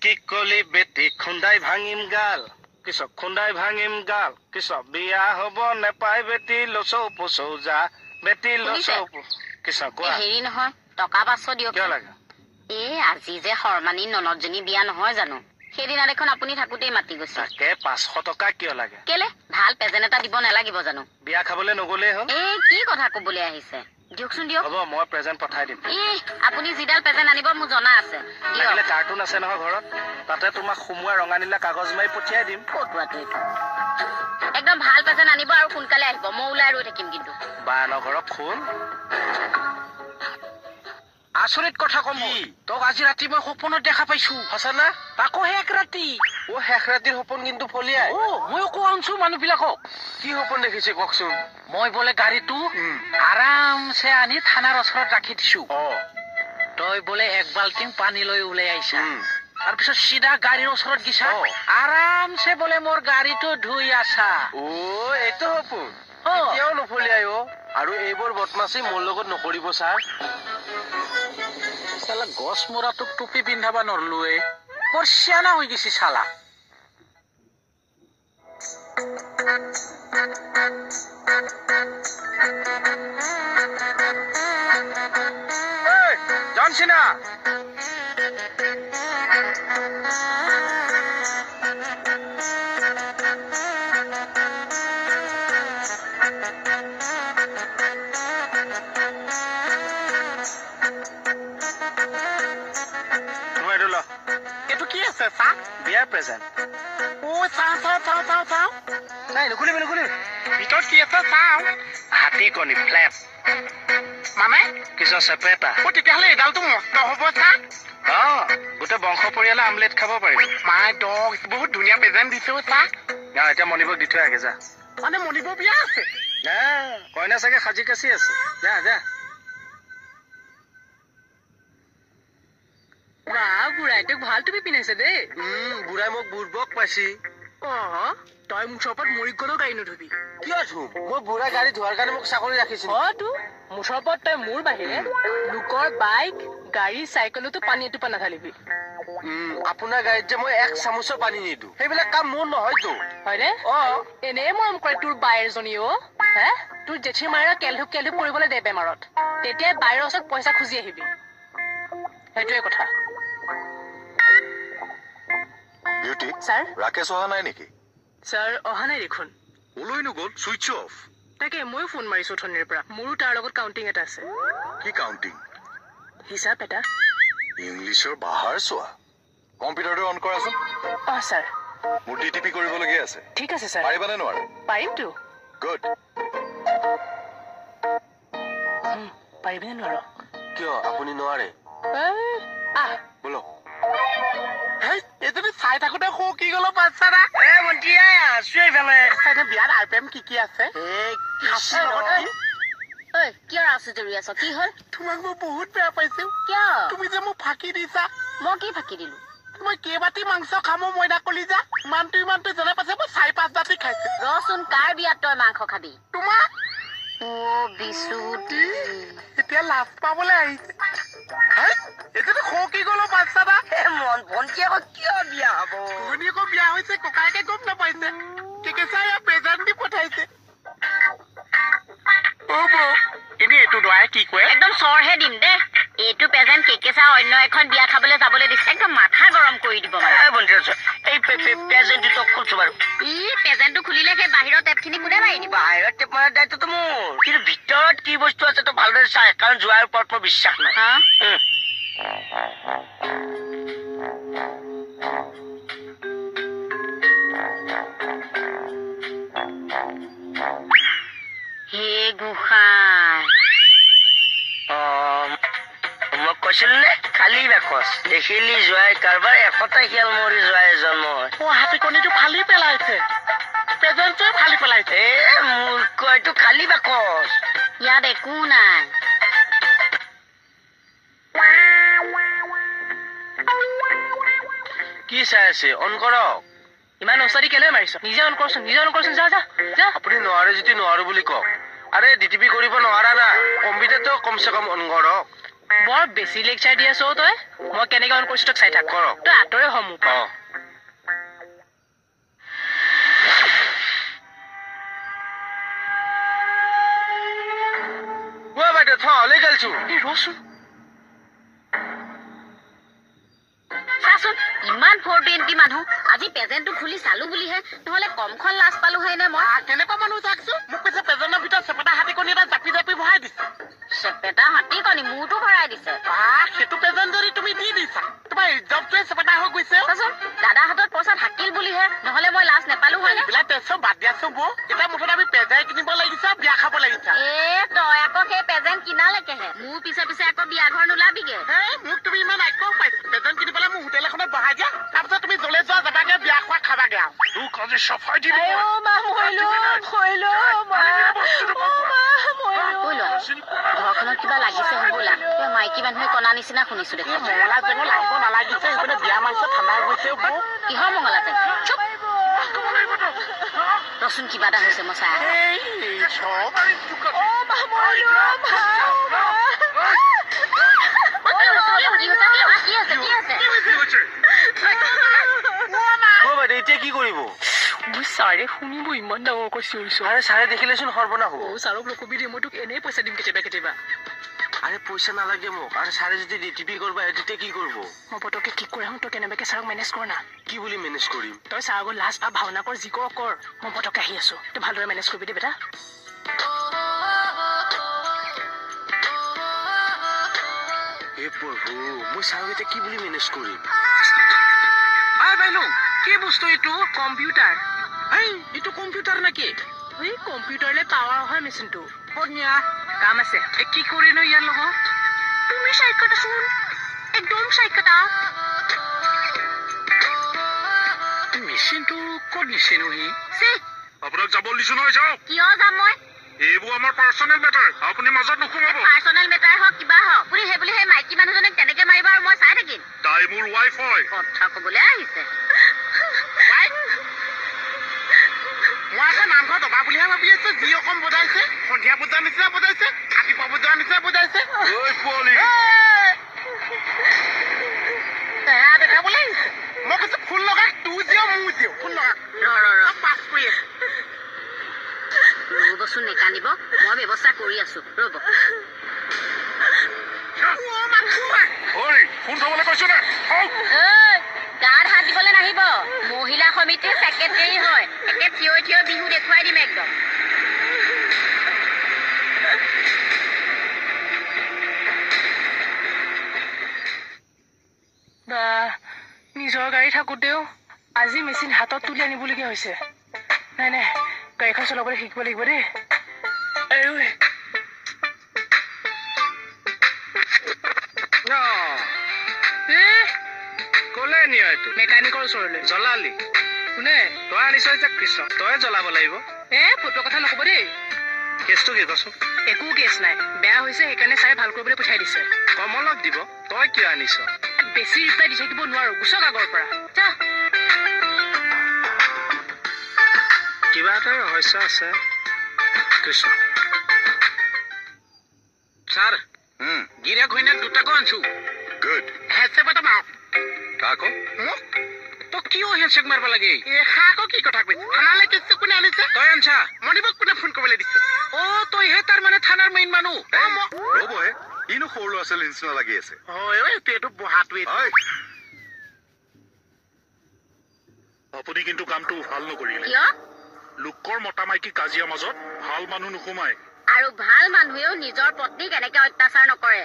কি কলি বেটি, খুন্দাই ভাঙিম গাল, কিছ খুন্দাই ভাঙিম গাল, কিছ বিয়া হ'ব নেপাই বেটি, লচৌ পচৌ যা বেটি লচৌ। কিছ কোৱা। হেৰি নহয়, টকা 500 দিয়ক। কিয় লাগে? এই আজি যে শৰ্মানী ননদজনী বিয়া নহয় জানো, সেইদিনা দেখোন আপুনি থাকোতেই মাতি গৈছে। তাকে 500 টকা কিয় লাগে? কেলে, ভাল প্ৰেজেণ্ট এটা দিব নালাগিব জানো? বিয়া খাবলৈ নগলেই হ'ল। এই কি কথা কবলৈ আহিছে, দিয়কচোন দিয়ক। হ'ব, মই প্ৰেজেণ্ট পঠাই দিম। এই আপুনি যিডাল প্ৰেজেণ্ট আনিব মোৰ জনা আছে। লাগিলে কাৰ্টুন আছে নহয় ঘৰত, তাতে তোমাক সুমুৱাই ৰঙা নীলা কাগজ মাৰি পঠিয়াই দিম। ফটোৱাটো এইটো। একদম ভাল প্ৰেজেণ্ট আনিব আৰু সোনকালে আহিব, মই ওলাই ৰৈ থাকিম কিন্তু। বায়নৰ ঘৰত খোল। আচৰিত কথা কম, তোক আজি ৰাতি মই সপোনত দেখা পাইছো। সঁচা না? তাকো শেষ ৰাতি। অ, শেষ ৰাতিৰ সপোন কিন্তু ফলিয়াই। অ, ময়ো কোৱা শুনছো মানুহবিলাকক। কি সপোন দেখিছে কওকচোন? মই বোলে গাড়ীটো আৰামছে আনি থানাৰ ওচৰত ৰাখি দিছো। তই বোলে এক বাল্টিং পানী লৈ ওলাই আহিছা, তাৰপিছত চিধা গাড়ীৰ ওচৰত গিছা, আৰামছে বোলে মোৰ গাড়ীটো ধুই আছা। অ, এইটো সপোন এতিয়াও নফলিয়াই। অ, আৰু এইবোৰ বদমাচি মোৰ লগত নকৰিব ছাৰ। চালা গছ মৰাটোক টুপি পিন্ধাবা নৰলোৱে, বৰ চিয়ানা হৈ গৈছে চালা। জনচিনা, এইটো কি আছে চা? বিয়াৰ প্ৰেজেণ্ট। অ, চাওঁ চাওঁ চাওঁ চাওঁ চাওঁ। নাই, নুখুলিবি নুখুলিবি। ভিতৰত কি আছে চাওঁ। হাতী কণী ফ্লেট। মানে? কিছু চেপেটা। অ, তেতিয়াহ'লে এইডালটো মস্ত হ'ব চা। অ, গোটেই বংশ পৰিয়ালে আমলেট খাব পাৰিব। মাই ডগ, বহুত ধুনীয়া প্ৰেজেণ্ট দিছে চা। এতিয়া মণিবক দি থৈ আগে যা। মানে মণিবৰ বিয়া আছে? না, কইনা চাগে সাজি কাচি আছে। যা যা। বুঢ়াই তোক ভাল টুপি পিন্ধাইছে দেই। বুঢ়াই মোক বুৰ্বক পাইছি। অ, তই মুঠৰ ওপৰত মৰি গলেও গাড়ী নুধুবি। কিয় ধুম? মই বুঢ়া গাড়ী ধোৱাৰ কাৰণে মোক চাকৰি ৰাখিছিল। অ তো মুঠৰ ওপৰত তই মোৰ বাহিৰে লোকৰ বাইক, গাড়ী, চাইকেলতো পানী এটোপা নাঢালিবি। আপোনাৰ গাড়ীত যে মই এক চামুচো পানী নিদিওঁ, সেইবিলাক কাম মোৰ নহয়তো। হয়নে? অ, এনেই মৰম কৰে তোৰ বায়েৰজনী। অ, হে তোৰ জেঠী মায়েৰ কেলধূপ কেলধূপ কৰিবলৈ দে বেমাৰত, তেতিয়াই বায়েৰৰ ওচৰত পইচা খুজি আহিবি। সেইটোৱে কথা। বিউটি ছাৰ, ৰাকেশ অহা নাই নেকি? ছাৰ অহা নাই দেখোন। ওলৈনো গ'ল, চুইচ অফ। তাকে ময়ো ফোন মাৰিছো অথনিৰ পৰা, মোৰো তাৰ লগত কাউণ্টিং এটা আছে। কি কাউণ্টিং? হিচাপ এটা। ইংলিছৰ বাহাৰ চোৱা। কম্পিউটাৰটো অন কৰাচোন। অ ছাৰ। মোৰ ডিটিপি কৰিবলগীয়া আছে। ঠিক আছে ছাৰ। পাৰিবানে নোৱাৰা? পাৰিমতো। গুড। পাৰিবিনে নোৱাৰ? কিয় আপুনি নোৱাৰে? আহ বলক। এইজনী চাই থাকোতে সৌ কি গ'ল বাচ্চাৰা। এ ভণ্টি, আছো এইফালে। বিয়াত আই প্ৰেম কি কি আছে? ঐ, কিয় আছো জৰি আছ? কি হ'ল? তোমাক মই বহুত বেয়া পাইছো। কিয়? তুমি যে মোক ফাঁকি দিছা। মই কি ফাঁকি দিলো? মই কেইবাটি মাংস খামো মইনা কলিজা, ইমানটো ইমানটো জনা পাইছে, মই 4-5 বাতি খাইছো। ৰচোন, কাৰ বিয়াত তই মাংস খাবি? তোমাৰ। অ বিচুতি, এতিয়া লাজ পাবলৈ আহিছে। এইটোতো সৌ কি গ'ল বাচ্চাটা। মন ভণ্টি আকৌ কিয় বিয়া হ'ব? ভনীয়েকৰ বিয়া হৈছে, ককায়েকে গম নাপাইছে। কেকেচা প্ৰেজেণ্ট দি পঠাইছে। অ বৌ, এনেই এইটো দৰাই কি কয়? একদম চৰহে দিম দে। এইটো প্ৰেজেণ্ট কেকেচা অন্য এখন বিয়া খাবলৈ যাবলৈ দিছে, একদম মাথা গৰম কৰি দিব মানে। ভণ্টি, এই প্ৰেজেণ্টটো তই খুলছো বাৰু। ই প্ৰেজেণ্টটো খুলিলে সেই বাহিৰৰ টেপখিনি কোনে মাৰি দিব? বাহিৰত টেপ মৰাৰ দায়িত্বটো মোৰ, কিন্তু ভিতৰত কি বস্তু আছে তই ভালদৰে চাই, কাৰণ যোৱাৰ ওপৰত মোৰ বিশ্বাস নাই। হে গোসাঁই। অ, মই কৈছিলো নে খালী বাকচ দেখিলি যোৱাই কাৰোবাৰ এশটা শিয়াল মৰি যোৱাই জন্ম হয়। অ, হাতী কণীটো ফালি পেলাইছে, প্ৰেজেণ্টটোৱে ফালি পেলাইছে। এ মূৰ্খ, এইটো খালী বাকচ। ইয়াত একো নাই। কি চাই আছে? অন কৰক। ইমান ওচাৰি কেলৈ মাৰিছ? নিজে অন কৰচোন, নিজে অন কৰচোন, যা যা যা। আপুনি নোৱাৰে যদি নোৱাৰো বুলি কওক। আৰে ডিটিপি কৰিব নোৱাৰা না, কম্পিউটাৰটো কমচে কম অন কৰক। বৰ বেছি লেকচাৰ দি আছ তই। মই কেনেকে অন কৰিছো তোক চাই থাক। তই আঁতৰে হ মোৰ পৰা। ৰচোন, চাচোন ইমান 420 মানুহ, আজি প্ৰেজেণ্টটো খুলি চালো বুলিহে, নহলে কমখন লাজ পালোহে নে মই। কেনেকুৱা মানুহ চাকচোন, মোক কৈছে প্ৰেজেণ্টৰ ভিতৰত চেপেটা হাতী কণী এটা জাপি জাপি ভৰাই দিছে। চেপেটা হাতী কণী মোৰতো ভৰাই দিছে। সেইটো প্ৰেজেণ্ট যদি তুমি দি দিছা, তোমাৰ ইজ্জতটোৱে চেপেটা হৈ গৈছে। চাচোন দাদা হাতত পইচা থাকিল বুলিহে, নহলে মই লাজ নেপালো হয়। এইবিলাক টেনচন বাদ দিয়াচোন বৌ, এতিয়া মুঠতে আমি প্ৰেজেণ্ট কিনিব লাগিছে, বিয়া খাব লাগিছে। এ তই আকৌ সেই প্ৰেজেণ্ট কিনালেকেহে, মোৰ পিছে পিছে আকৌ বিয়া ঘৰ নোলাবিগে। মোক তুমি ইমান আগ্ৰহ পাইছা, প্ৰেজেণ্ট কিনি পেলাই মোক হোটেল এখনত বহাই দিয়া, তাৰপিছত তুমি জলে যোৱা যাবাগে, বিয়া খোৱা খাবাগে। আৰু তোক আজি চফাই দিম। ঘৰখনত কিবা লাগিছে হ'বলা, কিবা মাইকী মানুহে কণা নিচিনা শুনিছো দেখোন। মঙলা জেঙো লাগিব নালাগিছে, সেইপিনে বিয়া মাৰিছে, ঠাণ্ডা হৈ গৈছে। কিহৰ মঙলা জেং? ৰচোন, কিবা এটা হৈছে, মই চাই আহোঁ। এতিয়া কি কৰিব? ছাৰে শুনিব, ইমান ডাঙৰকৈ চিঞৰিছ। আৰে ছাৰে দেখিলেচোন সৰ্বনাশ হ'ব। ছাৰক নকবি দেই, মই তোক এনেই পইচা দিম কেতিয়াবা কেতিয়াবা। আৰে পইচা নালাগে মোক। আৰে ছাৰে যদি ডিটিপি কৰিব আহে তেতিয়া কি কৰিব? মই পটককে ঠিক কৰি আহোঁ, তই কেনেবাকে ছাৰক মেনেজ কৰ না। কি বুলি মেনেজ কৰিম? তই ছাৰৰ আগত লাজ পা ভাওনা কৰ, যি কৰ কৰ, মই পটককে আহি আছো। তই ভালদৰে মেনেজ কৰিবি দেই বেটা। হে প্ৰভু, মই ছাৰক এতিয়া কি বুলি মেনেজ কৰিম? বাইলো, কি বস্তু এইটো? কম্পিউটাৰ। এই এইটো কম্পিউটাৰ নেকি? এই কম্পিউটাৰলে পাৱাৰ হয় মেচিনটো। ক'ত নিয়া? কাম আছে। কি কৰি নো ইয়াৰ লগত? তুমি চাইড কাটাচোন, একদম চাইড কাটা। মেচিনটো ক'ত নিছেনো সি? আপোনাক যাব দিছো নহয়, যাওক। কিয় যাম মই? এইবোৰ আমাৰ পাৰ্চনেল মেটাৰ, আপুনি মাজত নোসোমাব। পাৰ্চনেল মেটাৰ হওক কিবা হওক, আপুনি সেই বুলি সেই মাইকী মানুহজনীক তেনেকে মাৰিব আৰু মই চাই থাকিম? তাই মোৰ ৱাইফ হয়। কথা কবলৈ আহিছে। মই আকৌ নামঘৰ দবা বুলিহে ভাবি আছো, যি অকণ বজাইছে, সন্ধিয়া বজাৰ নিচিনা বজাইছে, ৰাতিপুৱা বজাৰ নিচিনা বজাইছে। দেখাবলৈ আহিছে। মই কৈছো ফুল লগা, তোৰ জিঅ' মোৰ জিঅ', ফুল লগা পাছ কৰি আছে। ৰ'বচোন, নেকান্দিব, মই ব্যৱস্থা কৰি আছো, ৰ'ব। গাত হাত দিবলৈ নাহিব, মহিলা সমিতিৰ ছেক্ৰেটেৰী হয়, একে থিয় থিয় বিহু দেখুৱাই দিম একদম। বা নিজৰ গাড়ী থাকোঁতেও আজি মেচিন হাতত তুলি আনিবলগীয়া হৈছে। নাই নাই, গাড়ীখন চলাবলৈ শিকিব লাগিব দেই। কলে নিয় এইটো মেকানিকৰ ওচৰলৈ। জ্বলালি কোনে? তই আনিছ যে কৃষ্ণ, তই জ্বলাব লাগিব। এ ফটোৰ কথা নকব দেই। কেছটো কি কচোন? একো কেছ নাই, বেয়া হৈছে সেইকাৰণে ছাৰে ভাল কৰিবলৈ পঠিয়াই দিছে। কমলক দিব, তই কিয় আনিছ? বেছি ৰিপ্লাই দি থাকিব নোৱাৰো, গুচক আগৰ পৰা। যা। কিবা এটা ৰহস্য আছে কৃষ্ণ। ছাৰ, গিৰিয়েক ঘৈণীয়েক দুটাকো আনিছো। গুড। হেণ্ডছেক এটা মাৰক। কাকো? মোক। তই কিয় হেণ্ডছেক মাৰিব লাগে? আকৌ কি কথা কৈছে? থানালৈ কেছটো কোনে আনিছে? তই আনছা। মণিবক কোনে ফোন কৰিবলৈ দিছে? অ, তইহে তাৰ মানে থানাৰ মেইন মানুহ। ৰ'বহে, ইনো সৰু ল'ৰা ছোৱালীৰ নিচিনা লাগি আছে। হয় ঐ, এইটো বহাটোৱে। আপুনি কিন্তু কামটো ভাল নকৰিলে। কিয়? লোকৰ মতা মাইকী কাজিয়াৰ মাজত ভাল মানুহ নোসোমায়। আৰু ভাল মানুহেও নিজৰ পত্নীক এনেকে অত্যাচাৰ নকৰে।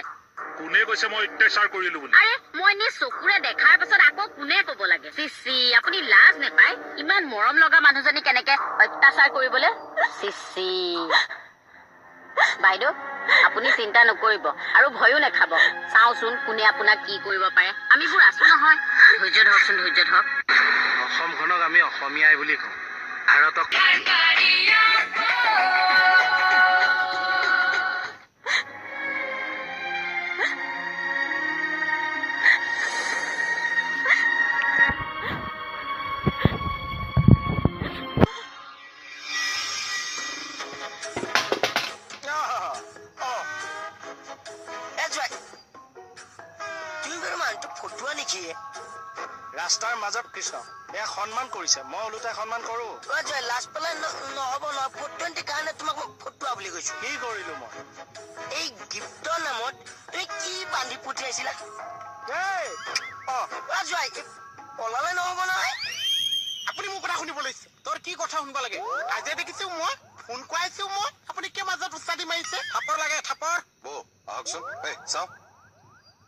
কোনে কৈছে মই অত্যাচাৰ কৰিলো বুলি? আৰে মই নিজ চকুৰে দেখাৰ পাছত আকৌ কোনে কব লাগে? চিচি, আপুনি লাজ নেপায় ইমান মৰম লগা মানুহজনী কেনেকে অত্যাচাৰ কৰিবলৈ? চিচি বাইদেউ, আপুনি চিন্তা নকৰিব আৰু ভয়ো নেখাব। চাওঁচোন কোনে আপোনাক কি কৰিব পাৰে। আমিবোৰ আছো নহয়, ধৈৰ্য ধৰকচোন, ধৈৰ্য ধৰক। অসমখনক আমি অসমীয়াই বুলি কওঁ, ভাৰতক। জোৱাই। ফটুৱা নেকি? ৰাস্তাৰ মাজত কৃষ্ণ, এয়া সন্মান কৰিছে, মই ওলোটাই সন্মান কৰো। অ জয়, লাজ পেলাই নহ'ব নহয়। 420 কাৰণে তোমাক মই ফটুৱা বুলি কৈছো। কি কৰিলো মই? এই গিফ্টৰ নামত তুমি কি বান্ধি পঠিয়াইছিলা? অ জয়, পলালে নহ'ব নহয়। আপুনি মোৰ কথা শুনিব লৈছে। তোৰ কি কথা শুনিব লাগে? কাজিয়া দেখিছো মই, ফোন কৰাইছো মই, আপুনি কিয় মাজত উচ্চাদি মাৰিছে? থাপৰ লাগে থাপৰ। বৌ আহকচোন। এই চাওঁ।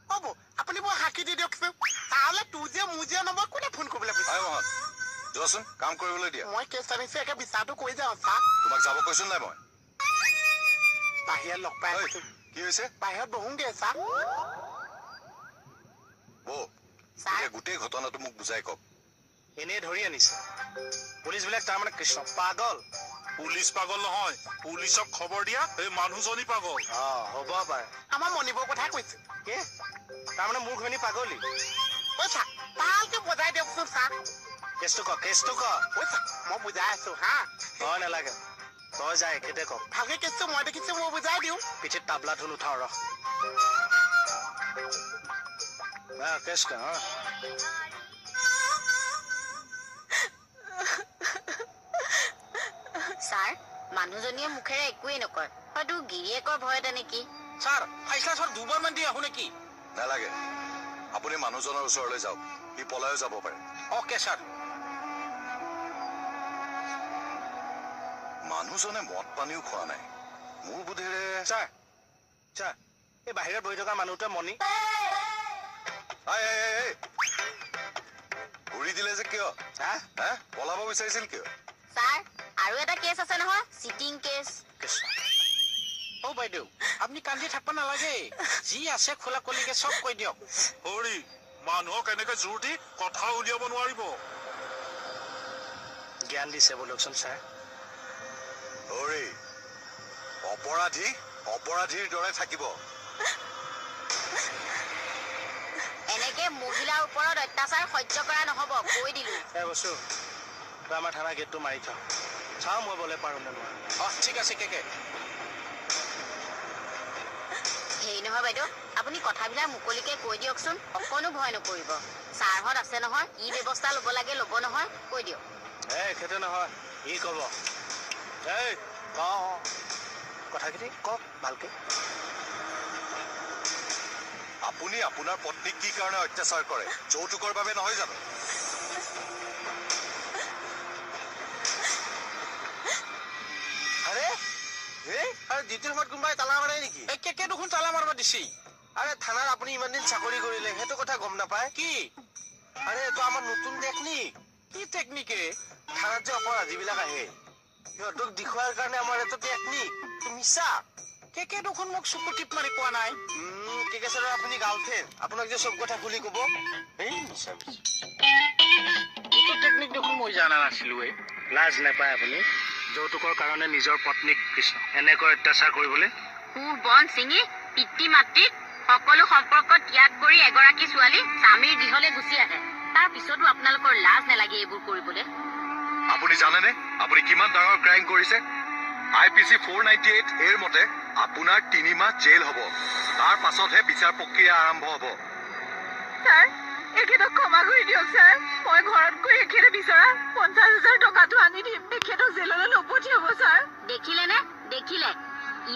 হ'ব, আপুনি মোক সাক্ষী দি দিয়কচোন। তাহলে 20 মোৰ নম্বৰ কোনে ফোন কৰিবলৈ কৈছে? যোৱাচোন, কাম কৰিবলৈ দিয়া। মই কেছ আনিছো, একে বিচাৰটো কৰি যাওঁ। চা, তোমাক যাব কৈছো নাই মই? বাহিৰত লগ পাই আছো। কি হৈছে? বাহিৰত বহোংগে। চা বৌ, এতিয়া গোটেই ঘটনাটো মোক বুজাই কওক। এনেই ধৰি আনিছে পুলিচবিলাক, তাৰমানে কৃষ্ণ পাগল। পুলিচ পাগল নহয়, পুলিচক খবৰ দিয়া এই মানুহজনী পাগল। অ হ'ব পাৰে। আমাৰ মণিবৰ কথা কৈছে। কি? তাৰমানে মোৰ ঘৈণী পাগলী? ঐ চা, ভালকে বুজাই দিয়কচোন। চা, কেছটো ক, কেছটো ক। ঐ চা, মই বুজাই আছো। হা, তই নালাগে, তই যা, এখেতে কওক। ভালকে কেছটো মই দেখিছো, মই বুজাই দিওঁ। পিঠিত তাবলা ঢোল উঠাও ৰ। কেছ ক। ছাৰ, মানুহজনীয়ে মুখেৰে একোৱেই নকয়, হয়তো গিৰিয়েকৰ ভয়তে নেকি? ছাৰ, ফাইচলা ছাৰ দুবাৰমান দি আহো নেকি? নালাগে, আপুনি মানুহজনৰ ওচৰলৈ যাওক, সি পলায়ো যাব পাৰে। Okay sir. মানুহজনে মদ পানীও খোৱা নাই মোৰ বোধেৰে। ছাৰ, ছাৰ, এই বাহিৰত বহি থকা মানুহটোৱে মণি। ঘূৰি দিলে যে কিয়? হা, পলাব বিচাৰিছিল কিয়? ছাৰ, আৰু এটা কেছ আছে নহয়, চিটিং কেছ। অ বাইদেউ, আপুনি কান্দি থাকিব নালাগে, যি আছে খোলা কলিকে চব কৈ দিয়ক। হৰি, মানুহক এনেকে জোৰ দি কথা উলিয়াব নোৱাৰিব। জ্ঞান দিছে বোলকচোন ছাৰ। হৰি, অপৰাধী অপৰাধীৰ দৰে থাকিব। এনেকে মহিলাৰ ওপৰত অত্যাচাৰ সহ্য কৰা নহব, কৈ দিলো। এই বস্তু, তই আমাৰ থানা গেটটো মাৰি থ, চাওঁ মই বলে পাৰো নে নোৱাৰো। অ ঠিক আছে কেকে। হেৰি নহয় বাইদেউ, আপুনি কথাবিলাক মুকলিকে কৈ দিয়কচোন, অকণো ভয় নকৰিব। ছাৰহঁত আছে নহয়, কি ব্যৱস্থা ল'ব লাগে ল'ব নহয়, কৈ দিয়ক। এই সেইটো নহয়, ই ক'ব। এই ক কথাখিনি কওক ভালকে। আপুনি আপোনাৰ পত্নীক কি কাৰণে অত্যাচাৰ কৰে? যৌতুকৰ বাবে নহয় জানো? আৰে এই, আৰে ডিউটিৰ সময়ত কোনোবাই তালা মাৰে নেকি? এই কেকে দেখোন তালা মাৰিব দিছি। আৰে থানাত আপুনি ইমান দিন চাকৰি কৰিলে, সেইটো কথা গম নাপায়? কি? আৰে এইটো আমাৰ নতুন টেকনিক। কি টেকনিকে? থানাত যে অপৰাধীবিলাক আহে, সিহঁতক দেখুৱাৰ কাৰণে আমাৰ এইটো টেকনিক। মিছা। কেকে দেখোন মোক চকু টিপ মাৰি কোৱা নাই। কেকে ছাৰ, আপুনি গাৰ্লফ্ৰেণ্ড, আপোনাক যে চব কথা খুলি ক'ব। এই মিছা মিছা। এইটো টেকনিক দেখোন মই জানা নাছিলো। এই লাজ নাপায় আপুনি যৌতুকৰ কাৰণে নিজৰ পত্নীক কৃষ্ণ এনেকৈ অত্যাচাৰ কৰিবলৈ? সুৰ বন ছিঙি পিতৃ মাতৃক সকলো সম্পৰ্ক ত্যাগ কৰি এগৰাকী ছোৱালী স্বামীৰ গৃহলৈ গুচি আহে, তাৰ পিছতো আপোনালোকৰ লাজ নালাগে এইবোৰ কৰিবলৈ? আপুনি জানেনে আপুনি কিমান ডাঙৰ ক্ৰাইম কৰিছে? IPC 498 এৰ মতে আপোনাৰ 3 মাহ জেল হ'ব, তাৰ পাছতহে বিচাৰ প্ৰক্ৰিয়া আৰম্ভ হ'ব। ছাৰ, এখেতক ক্ষমা কৰি দিয়ক ছাৰ। মই ঘৰত গৈ এখেতে বিচৰা 50,000 টকাটো আনি দিম, এখেতক জেললৈ নপঠিয়াব ছাৰ। দেখিলে নে দেখিলে,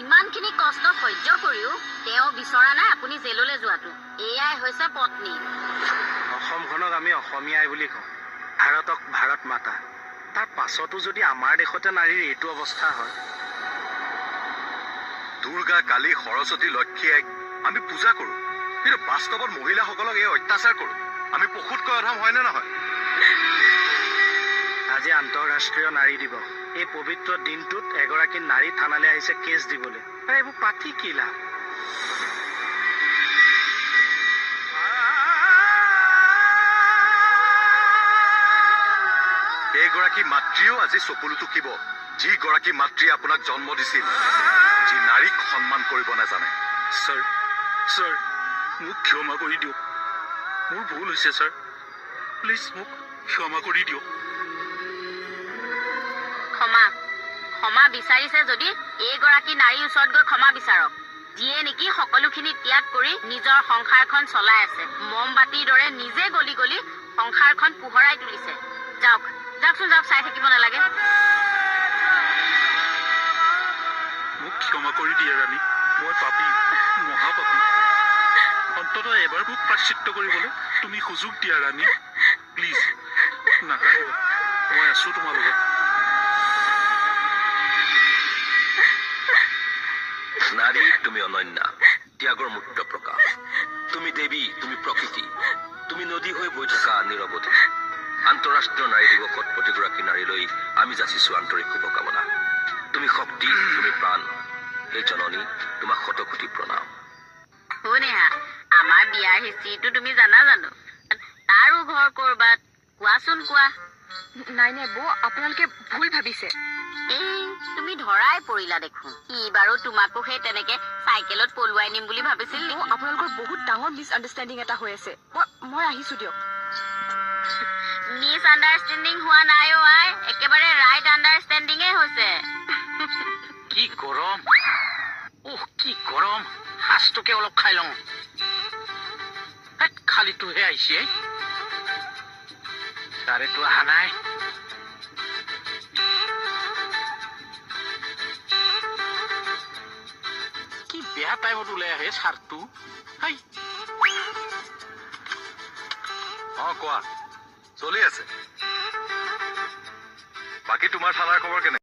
ইমানখিনি কষ্ট সহ্য কৰিও তেওঁ বিচৰা নাই আপুনি জেললৈ যোৱাটো। এয়াই হৈছে পত্নী। অসমখনক আমি অসমীয়াই বুলি কওঁ, ভাৰতক ভাৰত মাতা। তাৰ পাছতো যদি আমাৰ দেশতে নাৰীৰ এইটো অৱস্থা হয়। দুৰ্গা, কালী, সৰস্বতী, লক্ষ্মী এক আমি পূজা কৰো, কিন্তু বাস্তৱত মহিলাসকলক এই অত্যাচাৰ কৰো। আমি পশুতকৈ অধম হয়নে নহয়? আজি আন্তঃৰাষ্ট্ৰীয় নাৰী দিৱস। এই পবিত্ৰ দিনটোত এগৰাকী নাৰী থানালৈ আহিছে কেছ দিবলৈ। আৰে এইবোৰ পাতি কি লাভ? এইগৰাকী মাতৃয়েও আজি চকুলো টুকিব, যিগৰাকী মাতৃয়ে আপোনাক জন্ম দিছিল, যি নাৰীক সন্মান কৰিব নাজানে। ছাৰ, ছাৰ, মোক ক্ষমা কৰি দিয়ক, মোৰ ভুল হৈছে ছাৰ, প্লিজ মোক ক্ষমা কৰি দিয়ক। ক্ষমা ক্ষমা বিচাৰিছে যদি এইগৰাকী নাৰীৰ ওচৰত গৈ ক্ষমা বিচাৰক, যিয়ে নেকি সকলোখিনি ত্যাগ ত্যাগ কৰি নিজৰ সংসাৰখন চলাই আছে। মমবাতিৰ দৰে নিজে গলি গলি সংসাৰখন পোহৰাই তুলিছে। যাওক যাওকচোন যাওক, চাই থাকিব নালাগে। মোক ক্ষমা কৰি দিয়া ৰাণী, মই পাপী, মহাপাপী। অন্ততঃ এবাৰ মোক প্ৰায়শ্চিত্ত কৰিবলৈ তুমি সুযোগ দিয়া ৰাণী, প্লিজ নাকান্দিবা, মই আছো তোমাৰ লগত। নাৰী তুমি অনন্যা, ত্যাগৰ মূৰ্ত প্ৰকাশ। তুমি দেৱী, তুমি প্ৰকৃতি, তুমি নদী হৈ বৈ থকা নিৰৱধি। আন্তঃৰাষ্ট্ৰীয় নাৰী দিৱসত প্ৰতিগৰাকী নাৰীলৈ আমি যাচিছো আন্তৰিক শুভকামনা। তুমি শক্তি, তুমি প্ৰাণ। হে জননী, তোমাক শতকোটি প্ৰণাম। নেহা, আমাৰ বিয়াৰ হিষ্ট্ৰীটো তুমি জানা জানো? তাৰো ঘৰ কৰবাত, কোৱাচোন কোৱা। নাই নাই বৌ, আপোনালোকে ভুল ভাবিছে। এই তুমি ধৰাই পৰিলা দেখোন। সি বাৰু তোমাকো সেই তেনেকে চাইকেলত পলুৱাই নিম বুলি ভাবিছিল নেকি? আপোনালোকৰ বহুত ডাঙৰ মিছ আণ্ডাৰষ্টেণ্ডিং এটা হৈ আছে। মই আহিছো দিয়ক। মিছ আণ্ডাৰষ্টেণ্ডিং হোৱা নাই অ আই, একেবাৰে ৰাইট আণ্ডাৰষ্টেণ্ডিঙে হৈছে। কি গৰম, উহ কি গৰম, সাজটোকে অলপ খাই লওঁ। খালীটোহে আহিছে, ছাৰেতো অহা নাই। কি বেয়া টাইমত ওলাই আহে ছাৰটো। হাই। অ কোৱা, চলি আছে। বাকী তোমাৰ থানাৰ খবৰ কেনে?